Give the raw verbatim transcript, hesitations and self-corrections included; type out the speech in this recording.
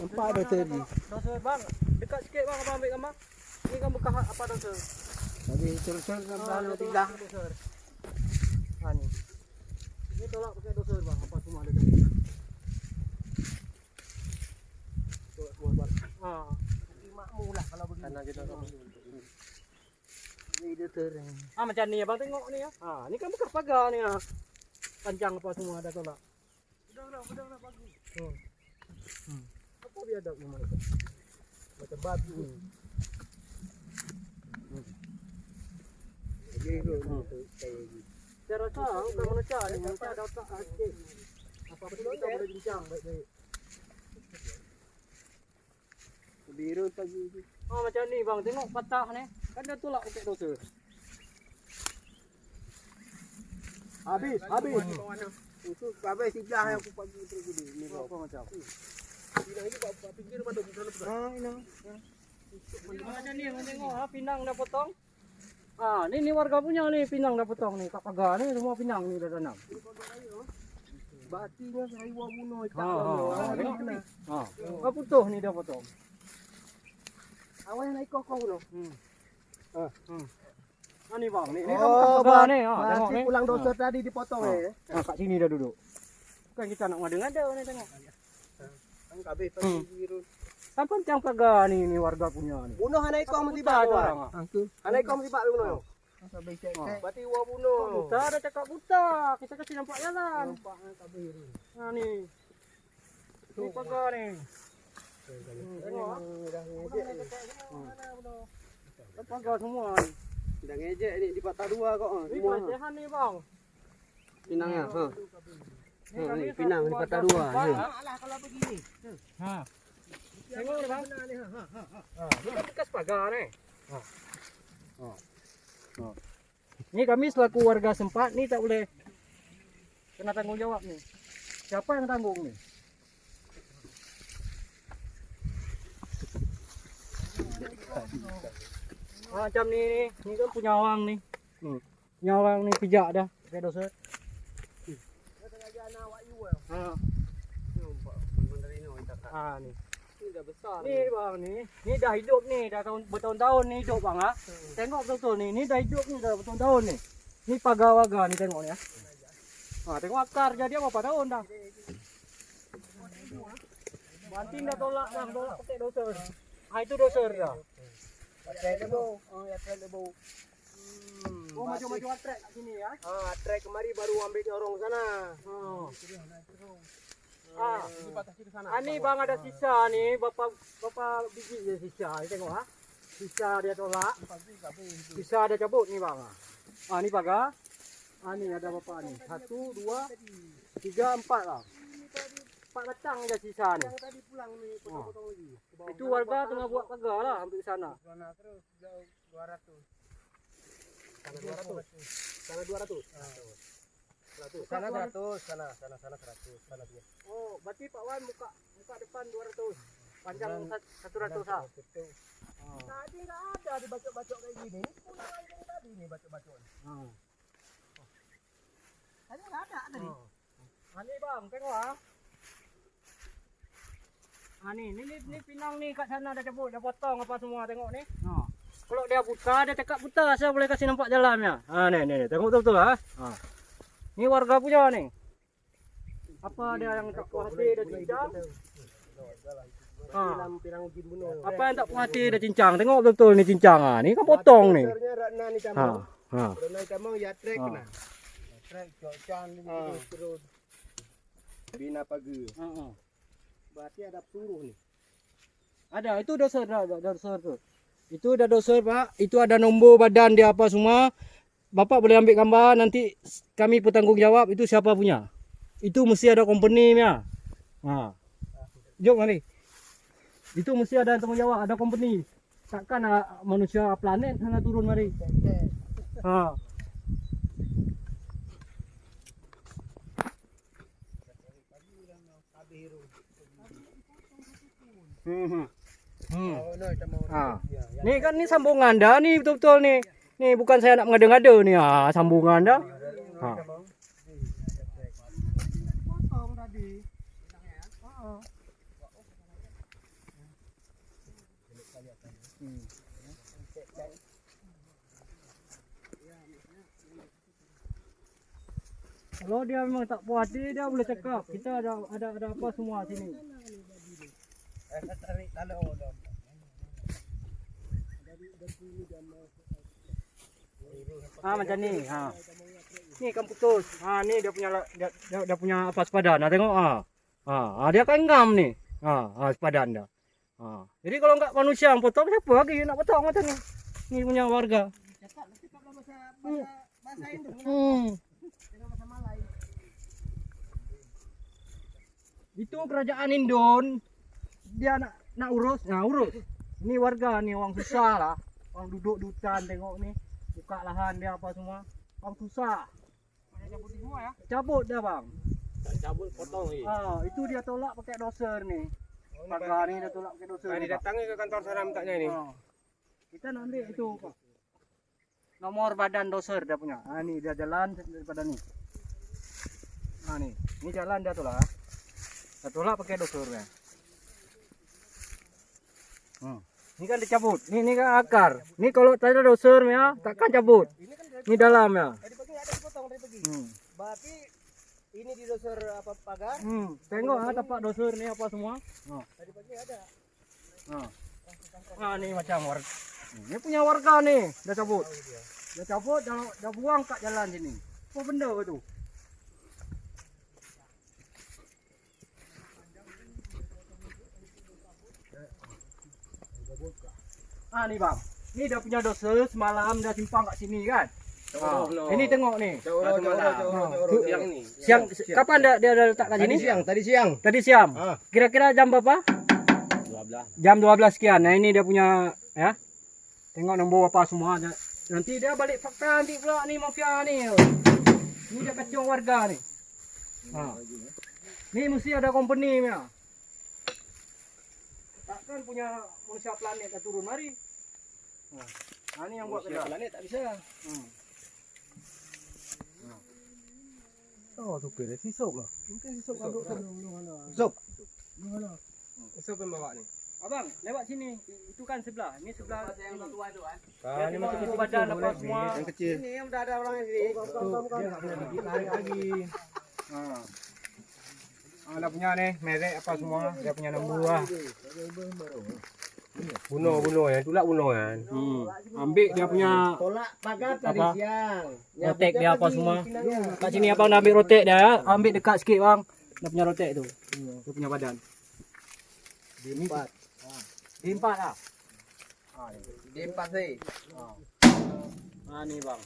Nampak doser ni. Doser, bang. Dekat sikit, bang, abang ambil gambar. Ni kan bekas apa doser? Tadi doser gambar. Ah, doser. Ha ni. Ni tolak pakai doser, bang. Apa semua ada tadi? Tolak semua, bang. Ha. Makmu lah kalau begini. Karena kita tak boleh. Ni doser ni. Ah, macam ni, abang tengok ni, ya. Ha, ni kan bekas pagar ni, ya. Panjang apa semua ada tolak. Pedang dah, pedang dah bagus. Hmm. Hmm. Apa biadab ni mereka? Macam babi ni. Hmm. Jadi tu, hmm, tu, kayak ni. Saya rasa bukan manusia ni, manusia ada otak sikit. Apa betul kita boleh bincang baik-baik. Biru pagi tu. Oh, macam ni, bang, tengok patah ni. Kan dia tolak pakai doser. Habis, habis. Itu habis sebelah yang aku pagi terus ni. Ni apa macam? Pinang ni, buat pinggir mana? Bukan, bukan. Ah, ini. Macam ni, abang tengok, ha, pinang dah potong. Ah, ni, ni warga punya ni, pinang dah potong ni, kat pagar ni, semua pinang ni dah tanam. Berarti nya saya bunuh. Ha, ha, ha, tengok ni. Ha. Dah putus ni dah potong. Awak yang ikut kau tu. Hmm. Ha. Hmm. Ha, ni, bang, ni, ni kan bukan pagar ni. Ha, tengok ni. Pulang doser tadi dipotong, eh. Ha, kat sini dah duduk. Bukan kita nak ngada-ngada ni, tengok. Kan kabeh pagi biru. Kan pancang pagar ni, ni warga punya ni. Bunuh hana ikong musibah tu, orang. Hana ikong musibah bunuh. Sampai cek-cek. Berarti wa bunuh. Buta dah cakap buta. Kita kasi nampak jalan. Nampak kabeh biru. Ha ni. Ni pagar ni. Hmm, tengok. Dah ngejek ni. Hmm. Kan pagar semua ni. Dah ngejek ni di patah dua kok. Ni semua. Pelecehan ni, bang. Pinang ya? Ha. Ha, ni pinang di patah dua. Ha. Alah, kalau begini. Ha. Tengok ni, bang. Ha, ni kan bekas pagar ni. Ha. Ha. Ha. Ni kami selaku warga sempat ni tak boleh kena tanggung jawab ni. Siapa yang tanggung ni? Ha, macam ni, ni, ni kan punya orang ni. Hmm. Nyawa ni pijak dah, pakai doser. Ha. Ha ni. Ni dah besar ni, bang ni. Ni dah hidup ni, dah tahun, bertahun-tahun ni hidup, bang, ha. Hmm. Tengok betul-betul ni, ni dah hidup ni dah bertahun-tahun ni. Ni pagar warga ni, tengok ni, ha. Ha, tengok akar jadi berapa tahun dah. Banting dah tolak, bang, tolak pakai doser. Ha, itu doser dah. Pakai dulu. Oh, ya, pakai dulu. Hmm, oh, maju-maju atrek kat sini, ya? Ah, atrek kemari baru ambil nyorong sana. Oh. Ah. Ini patah situ sana. Ah, ni, bang, ada sisa ni, berapa, berapa biji je sisa ni, tengok, ha. Sisa dia tolak. Sisa dia cabut ni, bang. Ah, ni pagar. Ah, ni ada berapa ni? Satu, dua, tiga, empat lah. Empat batang je sisa ni. Yang tadi pulang ni, potong-potong lagi. Itu warga tengah buat pagar lah, ambil sana. Sana terus. Dua ratus. Sana dua ratus. Sana dua ratus. Ah. Seratus. Sana seratus, sana, sana, sana seratus, sana dua. Oh, berarti Pak Wan muka, muka depan dua ratus. Panjang sat-, satu ratus, ha? Betul. Ah. Tadi nggak ada dibacok-bacok kayak gini. Ini pulang langsung tadi nih bacok-bacok. Ah. Tadi nggak ada tadi. Oh. Ha, ni, bang, tengok, ha. Ha, ni, ni, ni, ni pinang ni kat sana dah cabut, dah potong apa semua, tengok ni. Ha. Kalau dia buta, dia cakap buta, saya boleh kasih nampak jalan dia. Ha, ni, ni, ni, tengok betul-betul, ha. Ha. Ni warga punya ni. Apa ada yang tak puas hati, dah cincang? Ha. Apa yang tak puas hati, dah cincang? Tengok betul-betul ni cincang, ha. Ni kan potong ni. Ha. Ha. Trek, cok can ni, ha, terus. Bina pagar. Ha, ha. Berarti ada pesuruh ni. Ada, itu doser dah, dah, doser tu. Itu dah doser, Pak. Itu ada nombor badan dia apa semua. Bapak boleh ambil gambar, nanti kami bertanggung jawab itu siapa punya. Itu mesti ada company punya. Ha. Jom mari. Itu mesti ada tanggung jawab, ada company. Takkan, ah, manusia planet hana turun mari. Ha. Hmm, hmm. Hmm. Ha. Ni kan ni sambungan dah ni betul-betul ni. Ni bukan saya nak mengada-ngada ni. Ha, sambungan dah. Ha. Potong tadi. Ha. Kalau dia memang tak puas hati, dia boleh cakap. Kita ada, ada, ada apa semua sini. Ah, macam ni. Ha. Ni kan putus. Ha, ni dia punya la-, dia, dia, dia punya apa, sepadan. Nah, tengok, ha. Ha, ha, dia kan ngam ni. Ha, ha, sepadan dia. Ha. Jadi kalau enggak manusia yang potong, siapa lagi nak potong macam ni? Ni punya warga. Hmm. Itu kerajaan Indon, dia nak, nak urus, nah, urus. Ni warga ni, orang susah lah. Orang duduk di hutan, tengok ni. Buka lahan dia apa semua. Orang susah. Cabut dia, bang. Tak cabut, potong lagi. Ah, itu dia tolak pakai doser ni. Pagar ni dia tolak pakai doser. Nah, ni, dia Bang. Datang ke kantor sana mintaknya ni. Ah. Kita nak ambil itu, Pak. Nomor badan doser dia punya. Ha, ni dia jalan daripada ni. Ha, ni. Ni jalan dia tolak. Dia tolak pakai doser dia. Hmm. Ni kan dicabut. Ni, ni kan akar. Ni kalau tak ada doser ya, takkan cabut. Ni dalam ya. Tadi pagi ada dipotong tadi pagi. Hmm. Berarti ini di doser apa, pagar? Hmm. Tengok ha, tapak doser ni apa semua. Ha. Tadi pagi ada. Ha. Ha, ni macam warga. Ni punya warga ni dah cabut. Dah cabut, dah, dah buang kat jalan sini. Apa benda ke tu? Ah, ni bang. Ni dah punya dosa semalam dah simpang kat sini kan. Ah, ini tengok ni. Siang ni. Siang, kapan dah, dia dah letak kat sini? Tadi siang, tadi siang. Tadi siang. Ah. Kira-kira jam berapa? Dua belas. Jam dua belas sekian. Nah, ini dia punya ya. Tengok nombor apa semua. Nanti dia balik fakta nanti pula ni mafia ni. Ni dia kacau warga ni. Ha. Ni mesti ada company punya. Takkan punya manusia planet dah turun mari. Ha. Ha, ni yang buat kerja. Manusia planet tak bisa. Hmm. Oh, supir dia sisok lah. Mungkin sisok kan duduk sana. Sisok. Sisok yang bawa ni. Abang, lewat sini. Itu kan sebelah. Ini sebelah yang tua tu kan. Dia tengok badan apa semua. Yang kecil. Ini yang dah ada orang ini. Dia tak boleh lagi. Ha. Ah, dah punya ni, merek apa semua, dia punya nombor lah. Bunoe, bunoe, yang tulak bunoe kan. Hmm. Ambil dia punya tolak pagar tadi siang. Rotek dia apa semua. Kat sini abang dah ambil rotek dia, ya. Ambil dekat sikit bang. Dia punya rotek tu. Dia punya badan. D empat. D empat lah. Ha, ni. D empat sih. Ha. Ha, ni bang.